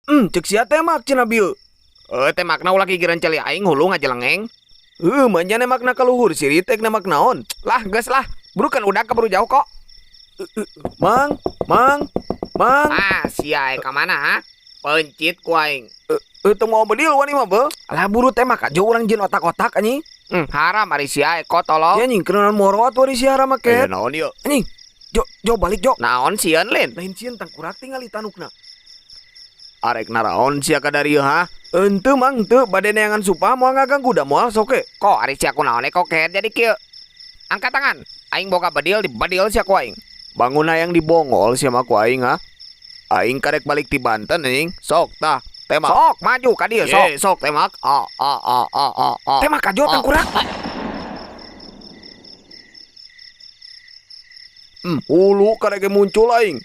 Cek sia tembak cenah bieu. Eh, tembakna ulah gigireun ceuli aing hulu ngajelengeng. Heuh, manya nembakna ka luhur sirit ek nembak naon? Lah, geus lah. Buru kan udah keburu jauh kok. Mang, mang, mang. Ah, sia ka mana ha? Pencit ku aing. Teu mau bedil wani mah beuh. Lah buru tembak aja urang jieun otak-otak anjing. Haram ari sia eko tolong. Ya anjing kenalan morot wari sia haram make. Naon ieu? Anjing. Jo, jo balik jo. Naon sieun lin? Lain sieun tangkurak tingali tanukna. Arek naraon sia ka dari ha? Henteu mang henteu bade neangan supa moal ngaganggu da moal sok ge. Kok ari sia kunaon eko kehed jadi kieu? Angkat tangan. Aing boga bedil di bedil sia ku aing. Bangun hayang dibongol sia mah ku aing ha. Aing karek balik ti Banten anjing. Sok tah tembak. Sok maju ka dieu sok. Ye, sok tembak. A a a a a a. Tembak aja tangkurak. Hulu karek muncul aing.